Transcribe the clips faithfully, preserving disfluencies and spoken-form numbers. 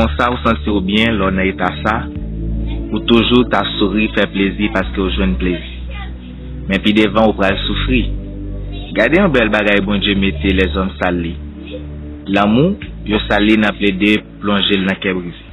Konsa ou santi w byen lè w nan eta sa, ou toujou ta souri, fè plezi paske w jwenn plezi. Men pi devan ou pral soufri. Gade yon bèl bagay Bondye mete lèzòm sal li. Lanmou, yo sal li nan plede plonje l nan kè brize.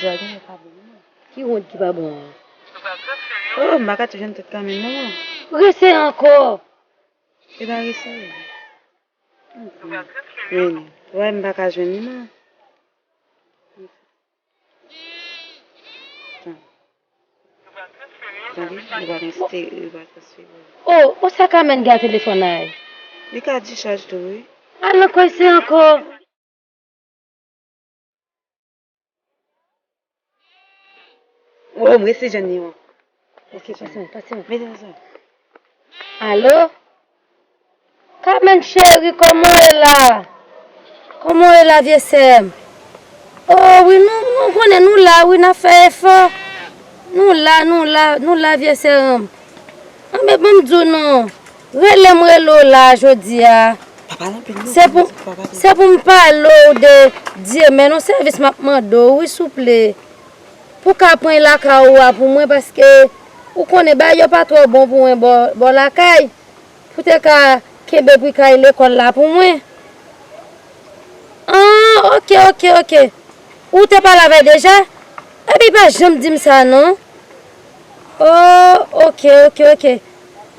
Zwa gen pa bon non. Ki wont ki pa bon an? Oh, m pa ka tou jwenn tèt kanmenm non. Rese ankò. E pa rese. Wi, wi, m pa ka jwenn li non. Tande, li pa gen stere, li pa gen stere. Oh, ou sa ka menm gen telefòn la? Li ka dichaj tou, wi. Al nan kòse ankò. Oh, m resi jwenn li, wi. Ok, pase mwen, pase mwen. Mete ansanm. Alo? Carmen cheri, kòman w ye la? Kòman w ye la, vye sè m? Oh, wi, nou, nou konnen nou la, wi, n ap fè efò. Nou la, nou la, nou la, vye sè m. Anben, ban m di w non. Rele m rele w la, jodi a. Se pou, se pou m pale w de Dye, men yon sèvis m ap mande w, wi, souple. Pou ka pran lakay ou a pou mwen, paske ou konnen bagay yo pa twò bon pou mwen bò, bò lakay. Pou te ka kenbe pri kay lekòl la pou mwen. Ah, ok, ok, ok. Ou te pale avè l deja? Epi pa janm di m sa non. Oh, ok, ok, ok.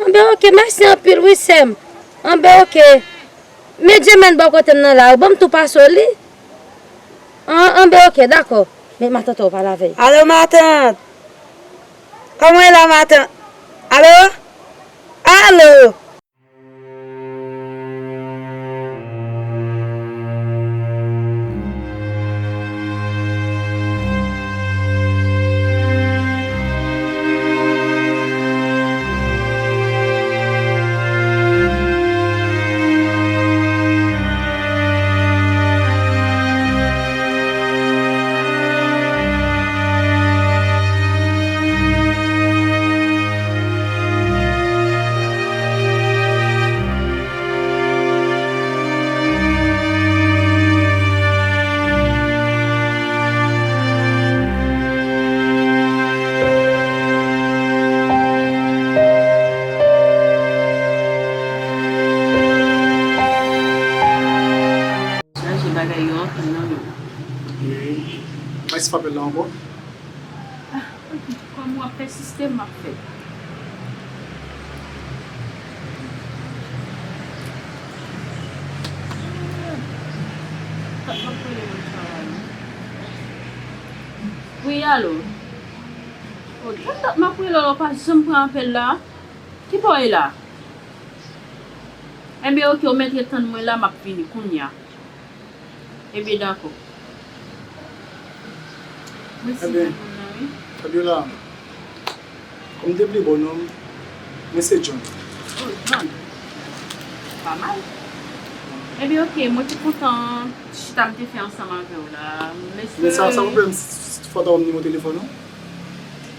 Anben, ok, mèsi anpil, wi, sè m. Anben, ok. Men Dye menm bò kote m nan la, ou ban m tou pase w li. An, anben, ok, dakò. Men matant ou pale avè l. Alo, matant. Kòman w ye la, matant? Alo? Alo? Chaje bagay yo anpil nan men w. Wi. Mwen si pa apèl la ankò. Ah, ok. Kòm w ap pèsiste, m ap fè. Wi, alo. Oh, gen dat m ap rele w, ou pa janm pran apèl la. Ki bò w ye la? Enben, ok, ou mèt ret tann mwen la, m ap vini kounye a. Ebyen, dakò. Mwen si Ebyen, tann mwen nan, wi. Fabiola, kòm te pli bon non, mwen se John. Oh, John. Pa mal. Ebyen, ok, mwen te kontan chita m te fè ansanm avè w la. Mesye. Men sa, sa pou fè m s-, s-, fò ta ban m nimewo telefòn ou?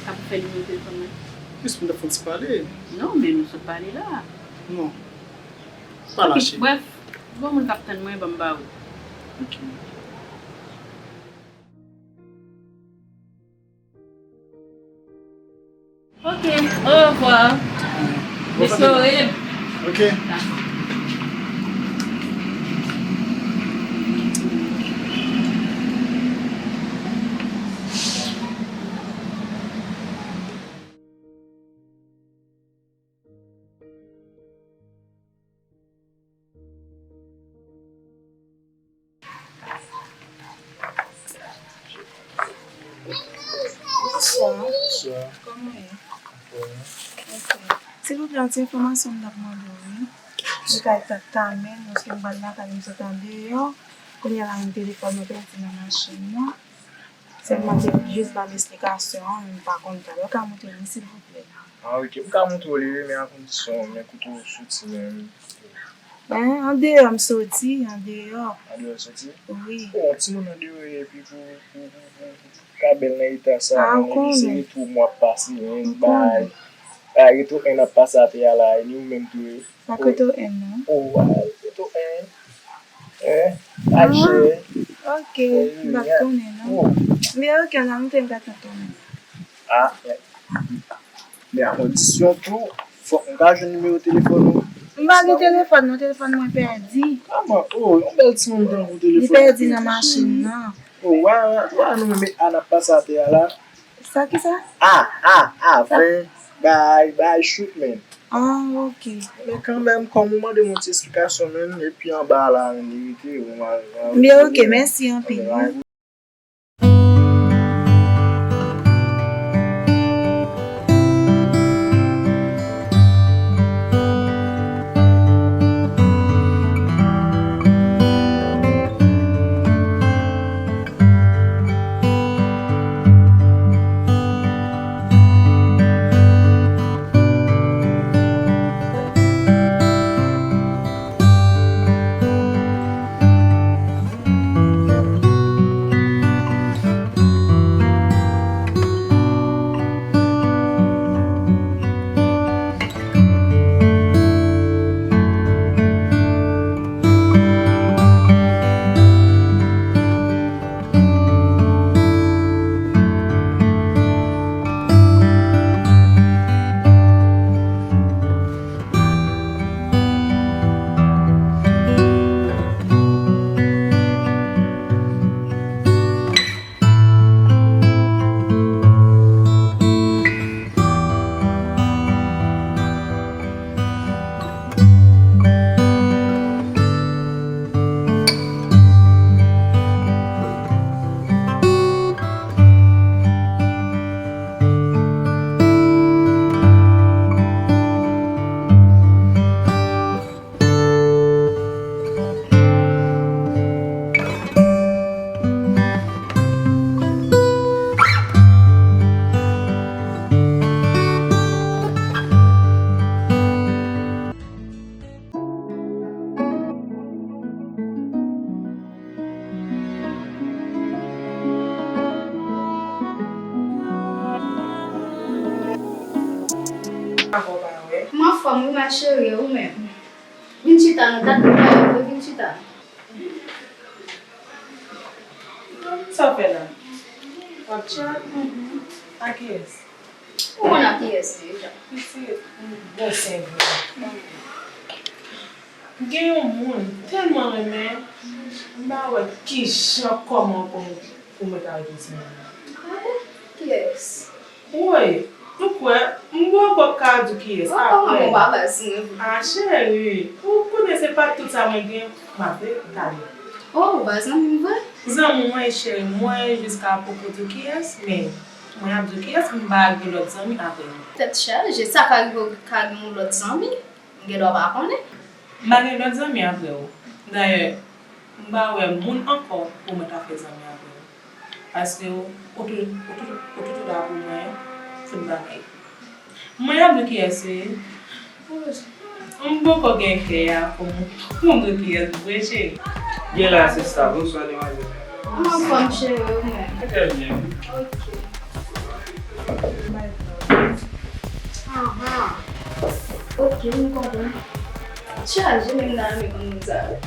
Sa pou fè nimewo telefòn mwen? Jis pou n ta fè yon ti pale. Non, men nou sot pale la. Non. Pa lache. Brèf, gon moun k ap tann mwen, ban m ba ou. Ok. Ok, orevwa. Mesye, rele m. Ok. Dakò. Bonswa. Bonswa. Kòman w ye? Anfòm. Ok. Silvouplè, yon ti enfòmasyon m t ap mande w, wi. Mwen kay tann Carmen, paske m pral lakay li, m sot andeyò. Kounye a la, menm telefòn mwen pèdi nan machin nan. Sèlman se jis ban m esplikasyon an, m pa konn tan. Ou ka montre m, silvouplè? Ah, ok. M ka montre w li, wi, men a kondisyon, men kote w soti menm. Ben, andeyò m soti, andeyò. Andeyò w soti? Wi. Bon, yon timoun andeyò, epi pou, pou, pou, pou, pou ka bèl nan eta sa, ah, ou konnen, se retwo m w ap pase, men bagay, bagay retwo en ap pase atè a la, e ni ou menm tou, wi. Pa kote w en nan. Oh, ah, kote w en. Eh, ah, ok. M pa t konnen, non. Oh. Men ok, la, m te m ka tann ou. Ah, men, men a kondisyon tou, fòk m ka jwenn nimewo telefòn ou. M pa gen telefòn, non, telefòn mwen pèdi. Kòman? Oh, yon bèl timoun tankou telefòn. Li pèdi nan machin nan. Oh, wa, wa, wa, nou menm a n ap pase atè a la. Sa ki sa? Ah, ah, ah, sa ven. Bay, bay, shoot, man. Ah, ok. Men kanmenm, kòm ou mande m yon ti esplikasyon, man, epi anba a la, men li rete, bon, m a, m a. Byen, ok, mèsi anpil. M anfòm wi ma chérie, ou menm? Vin chita, nou dat nou pa wè, vin chita. Sa w fè la? W ap chat? Mhm. A kiyès? Ou konn a kiyès li deja. Pitit, m bon sèvi. Gen yon moun m tèlman renmen, m pa wè kijan, kòman pou, pou mwen ta rete timoun nan. Ah bon? Kiyès? Woy, m kwè, m poko ka di w kiyès. Oh, apre. Bon, ba baz mwen. Ah, cheri, ou konnen se pa tout sa mwen gen, m ap gade. Oh, ba zanmi m vre? Zanmi mwen, cheri mwen, jiska poko di w kiyès, men mwen ap di w kiyès, m pa gen lòt zanmi apre nou. Tèt chaje, sa ka rive w ka gen yon lòt zanmi? M gen dwa pa konnen. M pa gen lòt zanmi apre w. Dayè, m pa wè moun ankò pou mwen ta fè zanmi apre w. Paske w, ou tou, ou tou, ou toujou la pou mwen, tout bagay. Mwen ap di kiyès se. M poko gen kè a pou m, pou m di kiyès vre, cheri. Gen la, sista. Bonswa, demwazèl. M anfòm, cheri, ou menm? Trè byen. Ok. Aha. Ok, m konprann. Chaje menm nan men moun sa yo.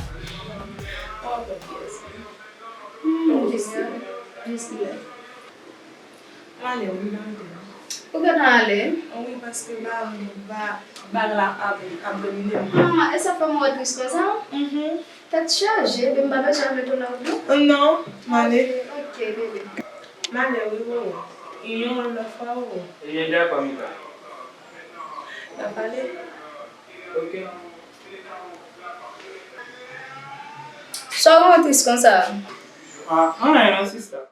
Mwen konn kiyès. Hmm, jis, jis lè. M ale, wi, m ale. Ou gentan ale? Wi, paske ba, ba, bag la ap, ap domine m. Ah, e sa fè m wè w tris konsa? Mhm. Tèt chaje, ebyen m pa bezwen ap retounen w non? Non, m ale. Ok, ok, bebe. M ale, wi, Roro. Yon lòt fwa, Roro. Ebyen, dakò, Mika. N a pale. Ok. Sa w gen w tris konsa? Ah, anyen non, sista.